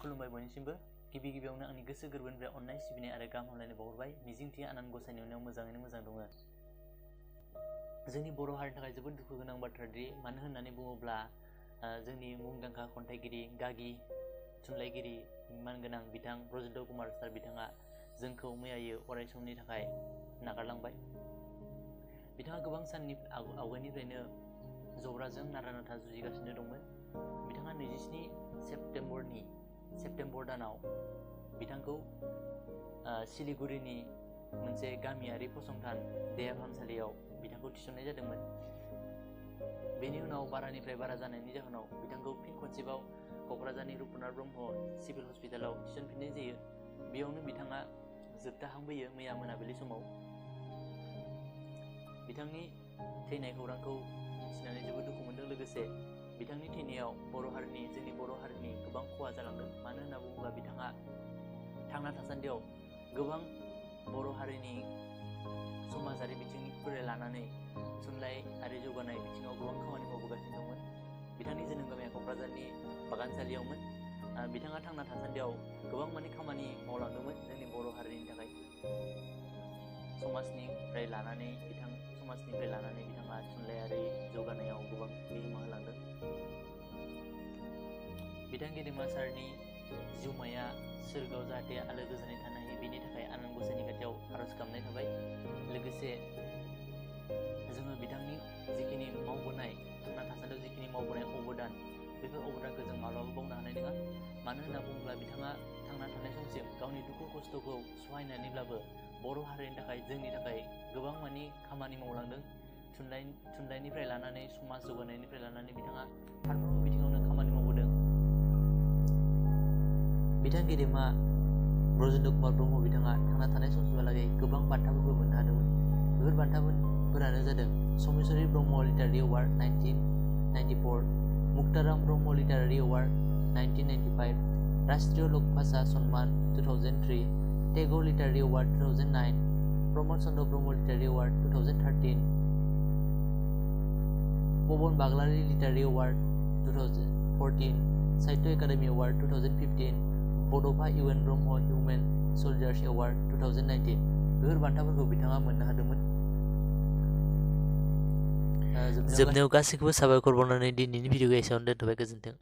खुलुमबाय बयनिसिमबो। गिबियावनो आंनि गोसो गोरबोनिफ्राय अननाय सिबिनाय आरो गाहाम हामलायनाय बावहरबाय। मिजिंथियो आनान गसाइनि अननायाव मोजाङैनो मोजां दङ। जोंनि बर' हारिनि थाखाय जोबोद दुखु गोनां बाथ्रा दि, मानो होननानै बुङोब्ला जोंनि मुंदांखा खन्थाइगिरि, गागि, थुनलाइगिरि मानगोनां बिथां ब्रजेन्द्र कुमार सार बिथाङा जोंखौ मैयायो अराय समनि थाखाय नागारलांबाय। बिथाङा गोबां साननि आवगायनिफ्रायनो जब्राजों नारा नाथा जुजिगासिनो दंमोन। बिथाङा 27 सेप्तेम्बर दानाव बिथांखौ सिलिगुरिनि मोनसे गामियारि फसंथान देहा फाहामसालियाव बिथांखौ थिसननाय जादोंमोन। बेनि उनाव बारानिफ्राय बारा जानायनि जाहोनाव बिथांखौ फिन खनसेबाव क'क्राझारनि रुपनाथ ब्रह्म सिभिल हस्पिटालाव थिसनफिननाय जायो। बेयावनो बिथाङा जोबथाहांबोयो मैया मोनाबिलि समाव। बिथांनि थैनाय खौरांखौ मिथिनानै जोबोद दुखु मोनदों। लोगोसे बिथांनि थैनायाव जोंनि बर' हारिनि गोबां खहा जालांदों। मानो होनना बुङोब्ला बिथाङा थांना थासान्दियाव गोबां बर' हारिनि समाजारि बिथिंनिफ्राय लानानै थुनलाइयारि जौगानाय बिथिङाव गोबां खामानि मावबोगासिनो दंमोन। बिथांनि जोनोम गामिया क'क्राझारनि बागानसालियावमोन। बिथाङा थांना थासान्दियाव गोबां खामानि मावलांदोंमोन जोंनि बर' हारिनि थाखाय। समाजनिफ्राय लानानै बिथाङा थुनलाइयारि जौगानायाव गोबां बिहोमा होलांदों। बिथां गेदेमा सारनि जिउमाया सोरगोआव जाहाथे आलो गोजोनै थानो हायो, बेनि थाखाय आनान गसाइनि खाथियाव आरज गाबनाय थाबाय। लोगोसे जोङो बिथांनि जिखिनि मावबोनाय, थांना थासान्दियाव जिखिनि मावबोनाय अबदान, बेफोर अबदानखौ जों माब्लाबाबो बावनो हानाय नङा। मानो होनना बुङोब्ला बिथाङा थांना थानाय समसिम गावनि दुखु खस्थ'खौ सहायनानैब्लाबो बर' हारिनि थाखाय, जोंनि थाखाय गोबां खामानि मावलांदों। थुनलाइनिफ्राय लानानै समाज जौगानायनिफ्राय लानानै बिथाङा फारफ्रोमबो बिथिङावनो खामानि मावबोदों। बिथां गेदेमा ब्रजेन्द्र कुमार ब्रह्म बिथाङा थांना थानाय समसिमहालागै गोबां बान्थाफोरबो मोननो हादोंमोन। बेफोर बान्थाफोरानो जादों Someswari Brahma literary award 1994, Muktaram Brahma literary award 1995, राष्ट्रीय लोक भाषा सम्मान 2003, Tagore literary award 2009, Pramod Chandra Brahma literary award 2013, Pawan Baglari literary award 2014, Sahitya academy award 2015, Bodofa UN Brahma human soldiers award 2019। बेफोर बान्थाफोरखौ बिथाङा मोननो हादोंमोन। जोबनायाव गासैखौबो साबायखर बावनानै दिनैनि भिडिअ'खौ एसेयावनो दोनथ'बाय। गोजोन्थों।